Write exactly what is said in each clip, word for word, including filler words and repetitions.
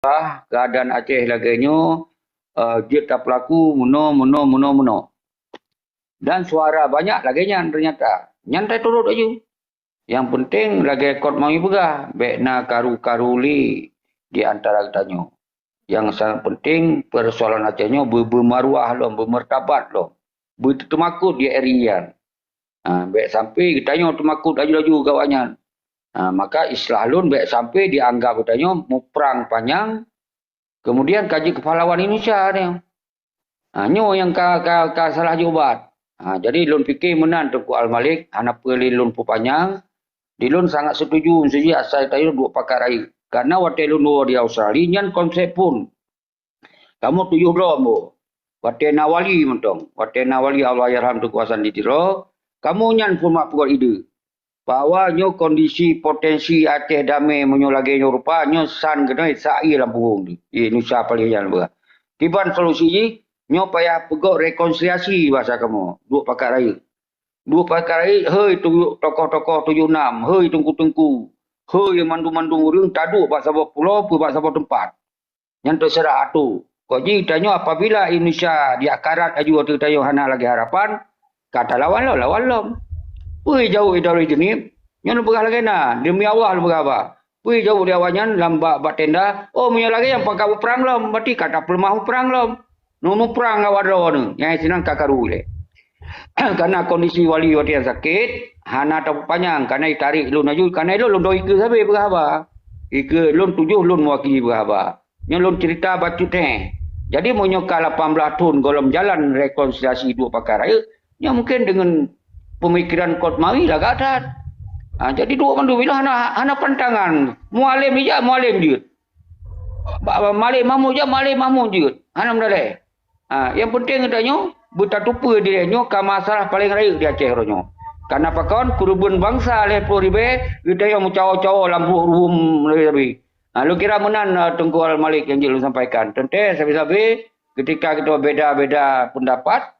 keadaan Aceh lagèe nyoe, eh, jeuet tapeulaku meunoe, meunoe, meunoe, meunoe. Dan suara banyak lagèe nyan ternyata. Nyan taturot laju. Nyang penting lagèe Kot Mawi peugah, bèk na karu-karu lé di antara geutanyoe. Nyang sangat penting, persoalan Aceh nyoe beu-, beumaruah lom, beumartabat lom, beuteumakot di area nyan. Ha, bèk sampai geutanyoe teumakot laju-laju keu awaknyan. Ha, maka istilah lôn bèk sampai dianggap geutanyoe muprang panyang, kemudian ka jeuet keu pahlawan Indonesia nyoe. Ha, nyoe nyang ka, ka, ka salah jiubat. Ha, jadi lôn pike meunan Teungku Al Malik, hana peue lé lôn peupanyang. Di lôn sangat setuju, setuju asai tanyoe duek pakat rayeuk. Karena watèe lôn woe di Australia, nyan konsep phon. Kamoe tujoh droe meuh. Watèe na wali mantong. Watèe na wali Allahyarham Teungku Hasan di Tiro, kamoe nyan phon mak peugöt ide. Bahwa nyoe kondisi potensi Aceh damé meunyoe lagèe nyoe rupa, nyoe san keunoe sa ie lam punggong di Indonesia paléng nyan beuh. Kiban solusi jih, nyoe payah peugöt rekonsiliasi basa kamoe, duek pakat rayeuk. Duek pakat rayeuk, hei tu-, tokoh-tokoh tujoh nam, hei teungku-teungku, hei mandum-mandum ureueng taduek bak saboh pulo, peue bak saboh teumpat. Nyan teuseurah atu. Kok jih tanyoe apabila Indonesia di akarat aju ateueh tanyoe hana lagèe harapan, ka talawan lom, lawan lom. Peue jaweueb idari Jeunieb? Nyoe lôn peugah lagèe na, demi Allah lôn peugah haba. Peue jaweueb lé awaknyan lam bak, bak tenda, "Oh, meunyoe lagèe nyan pakon muprang lom, berarti ka tapeuleumah muprang lom." Nyoe muprang awak droeneuh, nyang sinan ka karu ilèe. Karena kondisi wali watèe nyan sakét, hana tapeupanyang, karena itarek lôn laju, karena ilôn lôn dong ikeue sabe peugah haba. Ikeue lôn tujoh lôn meuwakili peugah haba. Nyoe lôn cerita bacut thèe. Jadi meunyoe ka lapan blah thon gohlom jalan rekonsiliasi duek pakat rayeuk, nyoe mungken deungon peumikiran Kot Mawi lagak that. Ha, jadi duek mandum ilôn hana, hana pantangan. Mualem ijak, mualem jeuet. Ba-, ba-, Malik Mahmud jak, Malik Mahmud jeuet. Hana meudalèh. Ha, nyang penting geutanyoe, beutatupeue dilèe nyoe ka masalah paleng rayeuk di Aceh uroe nyoe. Karena pakon, keureubeuen bansa lhèe plôh ribèe, geutanyoe meucawo-cawo lam buet ruhuem leubeh-leubeh. Ha, lôn kira meunan, eh, Teungku Al Malik nyang jeuet lôn sampaikan. Teuntèe sabe-sabe, ketika geutanyoe beda-beda pendapat,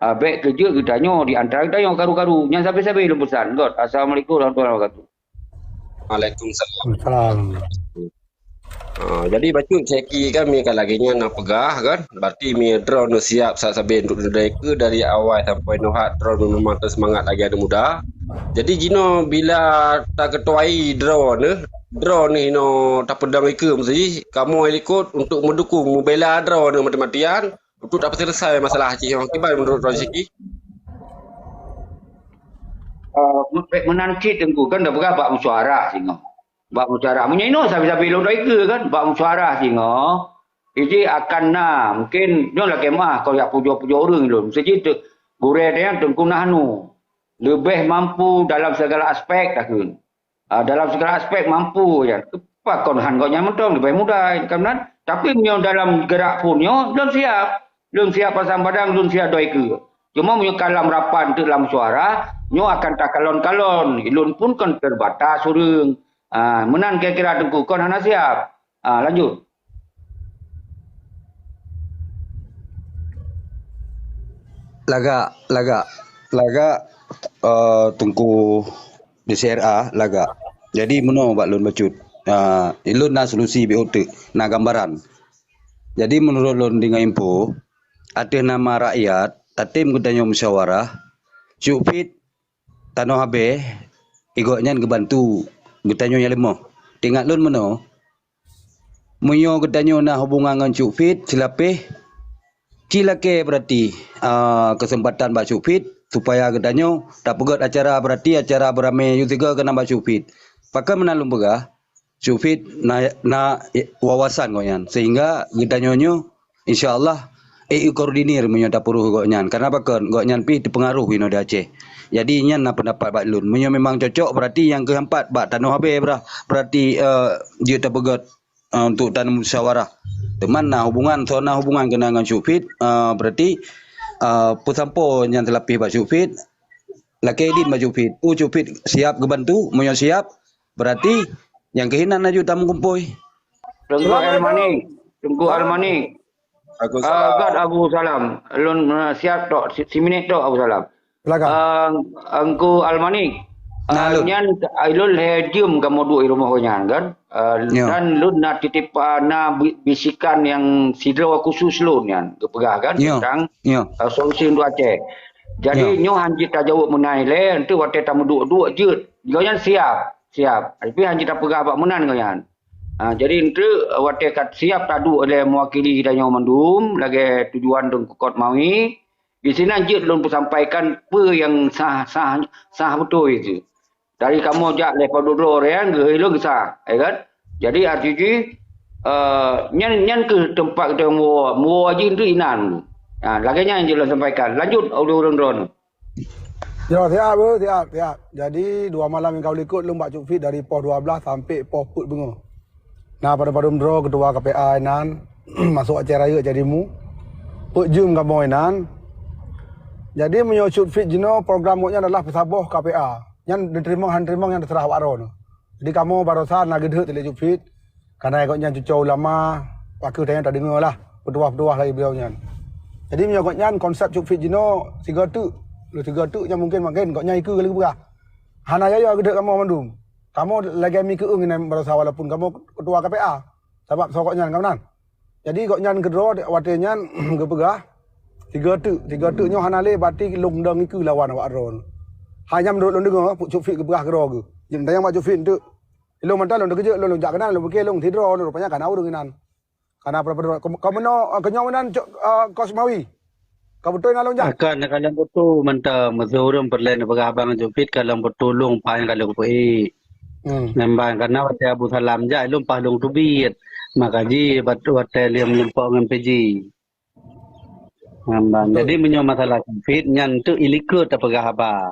ah, bèk keu jeuet geutanyoe di antara geutanyoe karu-karu. Nyan sabe-sabe lôn peusan. Göt. Assalamualaikum warahmatullahi wabarakatuh. Waalaikumsalam. Salam. Ah, jadi bacut Syeki kan, mi ka lagèe nyan na peugah kan, berarti mi droeneuh siap sabe-sabe untuk didai keu dari awai sampoe nyoe hat droeneuh memang teusemangat lagèe aneuk muda. Jadi jinoe bila takeutuai droeneuh, droeneuh inoe tapeudong ikeue meusti kamoe likot untuk meudukung, meubela droeneuh mati-matian, untuk tapeuselesai masalah Aceh nyoe. Kiban menurut droeneuh Syeki? Ah, meunan cit Teungku, kan dah peugah bak musyawarah singoh. Bak musyawarah. Meunyoe inoe sabe-sabe lôn dai keue kan, bak musyawarah singoh, iji akan na, mungkin nyoe lakèe meuah kon jak pujoe-pujoe ureueng lôn. Meusti jih teu-, gurèe nyan Teungku Nahnu leubeh mampu dalam segala aspek takheun. Ah, dalam segala aspek mampu nyan. Pakon han gobnyan mantong leubeh muda kan meunan. Tapi meunyoe dalam gerak phon nyoe, lôn siap. Lôn siap pasang padang, lôn siap dai keue. Cuma meunyoe ka lam rapat teuk lam musyawarah, nyoe akan takalon-kalon. Lôn pun kon terbatas ureueng. Ah, meunan kira-kira Teungku, kon hana siap. Ah, lanjut. Lagak, lagak, lagak, eh, Teungku di C R A lagak. Jadi meunoe bak lôn bacut. Ah, lôn na solusi beu teuk, na gambaran. Jadi menurut lôn deungon info, ateueh nama rakyat, tatem geutanyoe musyawarah, Syuk Fit tanoh abée, i gobnyan geubantu geutanyoe nyang leumoh. Teuingat lôn meunoe, meunyoe geutanyoe na hubungan ngon Syuk Fit, silapeh ci lakée beurati, a, keuseumpatan bak Syuk Fit supaya geutanyoe tapeugét acara beurati, acara beuramé yue sigoe keunan bak Syuk Fit. Pakon meunan lôn peugah, Syuk Fit na, na wawasan gobnyan, sehingga geutanyoe nyoe, insya Allah, ék koordinir meunyoe tapeurôh gobnyan. Karena pakon, gobnyan pih teupeungaroh inoe di Aceh. Jadi, nyan na peundapat bak lôn. Meunyoe memang cocok, berarti nyang keu hampat bak tanoh abée, berarti, eh, jeuet tapeugét, eh, untuk tanoh musyawarah. Teuma na hubungan, soe na hubungan keunan ngon Syuk Fit, eh, berarti, eh, peusampoe nyang teulapeh bak Syuk Fit, lakée idin bak Syuk Fit. Oh, Syuk Fit siap geubantu, meunyoe siap, berarti nyang keuh inan laju tameugumpôi. Teungku Al Manik, Teungku Al Manik. Waalaikumsalam. Ah, göt Abu Salam. Lôn, ah, siap tok, si-, siminit tok Abu Salam. Silakan. Ah, Teungku Al Manik. Nah, Ah, Lôn. Nyan, ah, lôn lhèe jeuem kamoe duek di rumoh gobnyan kan. Ah, Ya. Dan lôn na titip, ah, na bi-, bisikan nyang sidroe khusus lôn nyan geupeugah kan Ya. Tentang, Ya. ah, solusi untuk Aceh. Jadi Ya. nyoe han jeuet tajaweueb meunan ilèe, enteuk watèe tameuduek-duek jeuet. Gobnyan siap, siap. Tapi han jeuet tapeugah bak meunan gobnyan. Ah, jadi enteuk watèe ka siap taduek ilèe meuwakili geutanyoe mandum lagèe tujuan Teungku Kot Mawi, di sinan jeuet lôn peusampaikan peue nyang sah, sah, sah beutôi itu. Dari kamoe jak lé padum droe nyan geuhôi lôn geusa, ya kan? Jadi arti jih, eh, nyan, nyan keuh teumpat geutanyoe meuwoe, meuwoe jih nteuk inan. Ha, lagèe nyan jeuet lôn sampaikan. Lanjut, ureueng-ureueng droeneuh. Yo, siap, bro, siap, siap. Jadi, dua malam nyang ka likot lôn bak Cuk Fit dari poh dua belas sampai poh peuet beungoh. Na padum-padum droe keutua K P A inan, masôk Aceh Rayeuk Aceh Timu. Peuet jeuem kamoe inan. Jadi, meunyoe Cuk Fit jinoe, program gobnyan adalah peusaboh K P A. Nyan diteurimong han teurimong nyan teuseurah awak droeneuh. Jadi, kamoe barosa na geudeuek lé Cuk Fit. Karena gobnyan cucoe ulama, pakon tanyoe tadeungoe lah peutuah-peutuah lagèe beliau nyan. Jadi, meunyoe gobnyan konsep Cuk Fit jinoe, sigoe teuk. Lé sigoe teuk nyan mungkin, mungkin gobnyan ikeue lé geupeugah. Hana yo-yo geudeuek kamoe mandum. Kamoe lagèe mi keueung inan barosa walaupun kamoe keutua K P A. Sabab soe gobnyan ka meunan. Jadi gobnyan keudroe watèe nyan geupeugah, "Tiga teuk, tiga teuk nyoe hana lé, berarti lôn dong ikeue lawan awak droe." Hai nyan meunurot lôn deungoe, Cuk Fit geupeugah keudroe geuh. Jeuet tanyong bak Cuk Fit enteuk. Lôn mantong lôn teukeujot, lôn, lôn jak keunan, lôn pikir lôn sidroe, lôn rupanya kana ureueng inan. Kana peue-peue, keu-, keu meunoe, keu nyoe meunan, Cok, eh, Kos Mawi. Ka beutôi na lôn jak? Akan, ka lôn beutôi mantong. Meuseu ureueng peureulèe neupeugah abang Cuk Fit, ka lôn beutôi lôn paih ka lôn peuék. Hmm. Nyan ban, karena watèe Abu Salam jak, lôn paih lôn teubiet. Maka jih, bat-, watèe lôn leumpok ngon P J. Nyan ban. Betul. Jadi, meunyoe masalah Cuk Fit, nyan teuk ilikot tapeugah haba.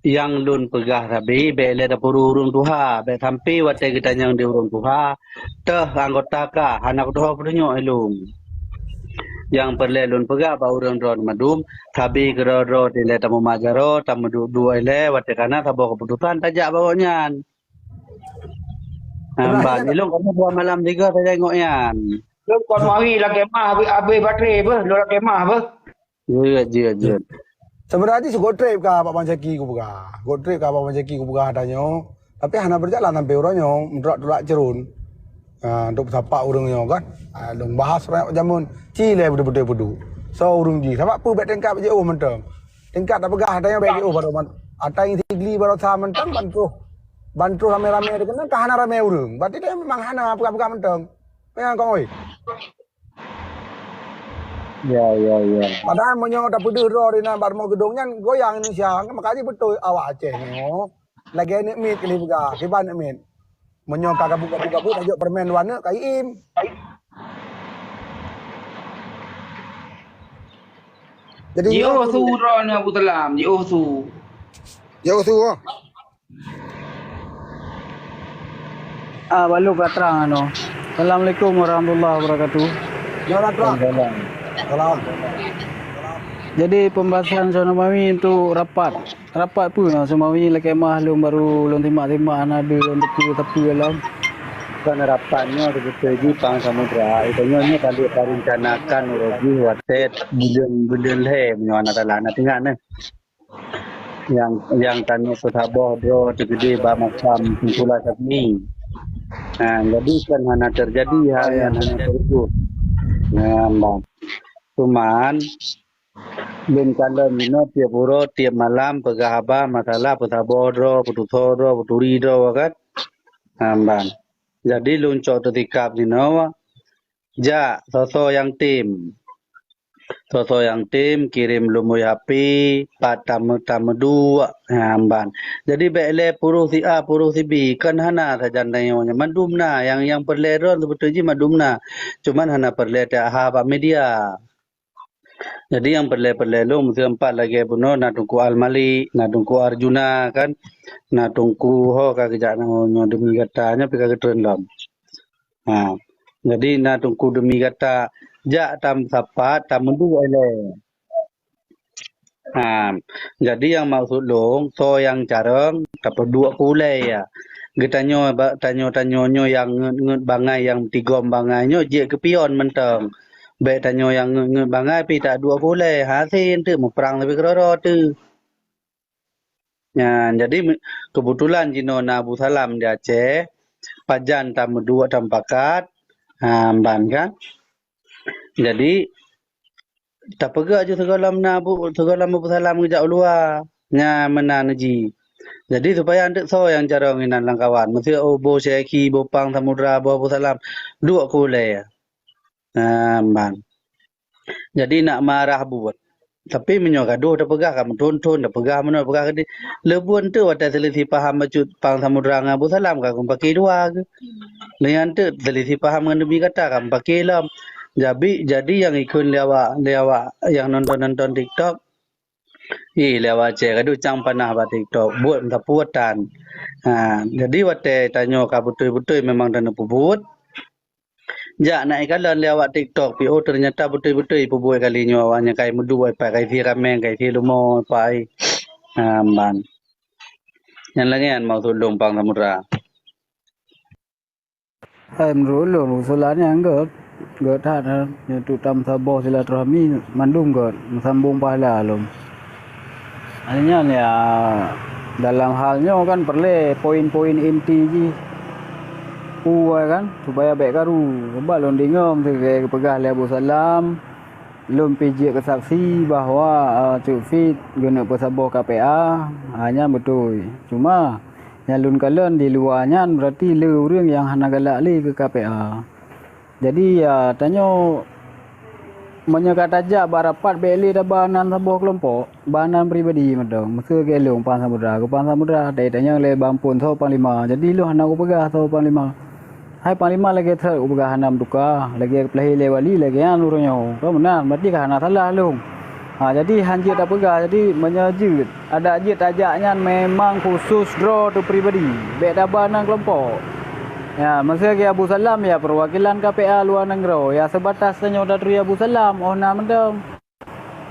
Nyang lôn peugah sabe, bèk lé tapeureuh ureueng tuha, bèk sampai watèe geutanyong di ureueng tuha, toh anggota kah, hana kutuho peutunyok ilôn. Nyang peureulèe lôn peugah bak ureueng droeneuh mandum, sabe keudroe-droe dilèe tameumajaroe, tameuduek-duek ilèe, watèe kana saboh keuputusan tajak bak gobnyan. Nah, ban ilôn kamoe dua malam tiga saja tengok nyan. Lôn kon mawi lakèe mah abéh, abéh baterai beuh, lôn lakèe mah beuh. Jeuet, jeuet, jeuet. Sebenarnya sih gotrip ka Pak Bang Syaki ku peugah. Gotrip ka Pak Bang Syaki ku peugah tanyoe. Tapi hana berjalan sampai uroe nyoe, meuturak-turak ceurun. Ha, untuk sapak ureueng nyoe kan. Ha, lôn bahas raya jameun. Ci lé beutôi-beutôi peuduek. So ureueng jih. Sabab peue bèk tingkat jiôh mantong. Tingkat tapeugah tanyoe bèk jiôh baroe man-, ata nyang sigli baroe sa mantong ban troh. Ban troh ramé-ramé dikeue ka hana ramé ureueng. Berarti dia memang hana peugah-peugah mantong. Peue nyang kong oi? Ya, ya, ya. Padahai meunyoe tapeudeuh droe di nan bak rumoh geudong nyan goyang Indonesia, maka jih beutôi awak Aceh nyoe lagèe aneuk miet keu lheueh peugah, kiban aneuk miet. Meunyoe ka gabuk-gabuk-gabuk tajok peureumèn dua aneuk ka iém. Jadi jiôh su droeneuh Abu Salam, jiôh su. Jiôh su, oh. Ah, balu ka trang anu. Assalamualaikum warahmatullahi wabarakatuh. Ya, ka trang. Salam. Jadi pembahasan Sumawi untuk rapat. Rapat peue na Sumawi lakèe mah lôn baru lôn simak-simak hana deuh lôn teupeue sapeue lom. Bukan rapat nyoe sebetul jih Pang Samudra. Itu nyoe nyoe ka lheueh tarencanakan uroe jih watèe buleuen, buleuen lhèe meunyoe hana salah na teuingat neh. Nyang, nyang tanyoe peusaboh droe teukeudeh bak makam Syamsul Syabli. Ha, jadi kan hana teujadi hal nyan hana teujadi. Nah, bah. Cuman, lôn kalon inoe tiep uroe, tiep malam peugah haba masalah peusaboh droe, peutusoe droe, peuturi droe, kan? Ha, ban. Jadi, lôn cok teutikab inoe, jak, soe-soe nyang tem. Soe-soe nyang tem, kirém lom u H P, pat tameu-, tameuduek, ha, ban. Jadi, bèk lé peuruh si A, peuruh si B, kan hana sajan tanyoe nyan. Mandum na, nyang, nyang peureulèe droe seubeutôi jih mandum na. Cuman hana peureulèe ta-, ha bak media. Jadi, nyang peureulèe-peureulèe lôn, meuseumpat lagèe bunoe na Teungku Al Malik, na Teungku Arjuna, kan? Na Teungku ho ka geujak nyoe, nyoe demi gata, nyoe pih ka geutreun lom. Ha. Jadi na Teungku demi gata jak tameusapat, tameuduek ilèe. Ha. Jadi nyang maksud lôn, soe nyang carông, tapeuduek pulèe ya. Geutanyoe ba-, tanyoe-tanyoe nyoe nyang ngeut-ngeut bangai, nyang tigom bangai nyoe jeuet keu pion mantong. Bèk tanyoe nyang ngeut-ngeut bangai pih taduek pulèe. Hasé teuk muprang leubeh keudroe-droe teuk. Nyan, jadi me-, keubeutulan jinoe na Abu Salam di Aceh, pajan tameuduek tameupakat, ha, ban kan. Jadi, tapeugah ju sigohlom na Abu, sigohlom Abu Salam geujak u luwa, nyan meunan ji. Jadi, supaya eunteuk soe nyang carông inan lam kawan. Meuseu, oh, boh Syekhi, boh Pang Samudra, boh Abu Salam, duek keu ulèe. Ha, ban. Jadi nak marah buet. Tapi meunyoe gadoh tapeugah ka meuthon-thon, tapeugah meunoe, tapeugah keudeh. Leubeh teuk watèe seulisih paham bacut Pang Samudra ngon Abu Salam ka geupake dua geuh. Lé nyan teuk seulisih paham ngon Nabi gata ka geupake lom. Jadi, jadi nyang ikheun lé awak, lé awak nyang nonton-nonton TikTok, ih, lé awak Aceh gadoh cang panah bak TikTok, buet meusapeue tan. Ha, jadi watèe tanyoe ka beutôi-beutôi memang tanyoe peubuet, jak na ikalon lé awak TikTok, pi oh, teunyata beutôi-beutôi peubuet kali nyoe awak nyan kai meuduek, pakai sie rameng, kai sie leumo, pai. Ha, ban. Nyan lagèe nyan maksud lôn Pang Samudra. Hai, meunurot lôn, usulan nyan gèt, gèt that, ha. Nyoe untuk tameusaboh silaturahmi mandum gèt, meusambong pahala lom. Hanya nyan ya, dalam hal nyoe kan peureulèe poin-poin inti jih. Peue kan, supaya bèk karu. Sebab lôn deungö meuseuti geupeugah lé Abu Salam, lôn pih jeuet keu saksi bahwa, eh, Cut Fit geuneuk peusaboh K P A, ha, nyan beutôi. Cuma, nyang lôn kalon di luwa nyan, berarti le ureueng nyang hana galak lé keu K P A. Jadi, ya, tanyoe meunyoe ka tajak bak rapat, bèk lé taba nan saboh keulompok, ba nan pribadi mantong. Meuseu lagèe lôn Pang Samudra, keu Pang Samudra, dari tanyoe lé Bang Pon soe panglima. Jadi, lôn hana kupeugah soe panglima. Hai panglima lagèe that kupeugah hana meutuka, lagèe peulahé lé wali, lagèe nyan ureueng nyoe. Kon meunan, berarti ka hana salah lôn. Ha, jadi han jeuet tapeugah, jadi meunyoe jeuet, adak jeuet tajak nyan memang khusus droe teuh pribadi, bèk taba nan keulompok. Ya, meuseu lagèe Abu Salam, ya, peuwakilan K P A luwa nanggroe, ya, seubatas tanyoe taturi Abu Salam, oh na mantong.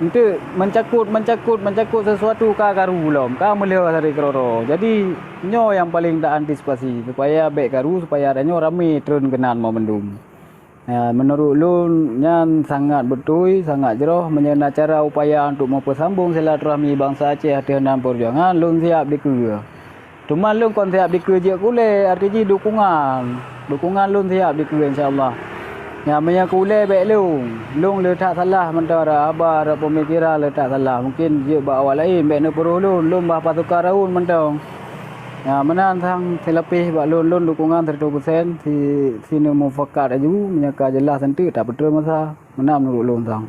Enteuk mencakut, mencakut, mencakut sesuatu ka karu lom, ka meulheueh dari keudroe. Jadi, nyoe nyang paleng ta antisipasi, supaya bèk karu, supaya tanyoe ramé treun keunan mandum. Ya, meunurot lôn, nyan sangat beutôi, sangat jroh. Meunyoe na cara upaya untuk meupeusambong silaturahmi bansa Aceh ateueh nan peujuangan, lôn siap dikeue. Teuma lôn kon siap dikeue jeuet keu ulèe, arti jih dukungan. Dukungan lôn siap dikeue, insya Allah. Nyan, meunyoe keu ulèe bèk lôn. Lôn le that salah mantong, rot haba, rot peumikiran le that salah. Mungken jeuet bak awak laén, bèk neupeurôh lôn. Lôn bah pasukan raun mantong. Nyan, meunan sang silapeh bak lôn, lôn dukungan seratus persen, si, sineumufakat laju, meunyoe ka jeulaih eunteuk tapeutrön masa. Meunan meunurot lôn sang.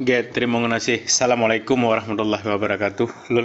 Gèt, teurimong geunaséh. Assalamualaikum warahmatullahi wabarakatuh. Lôn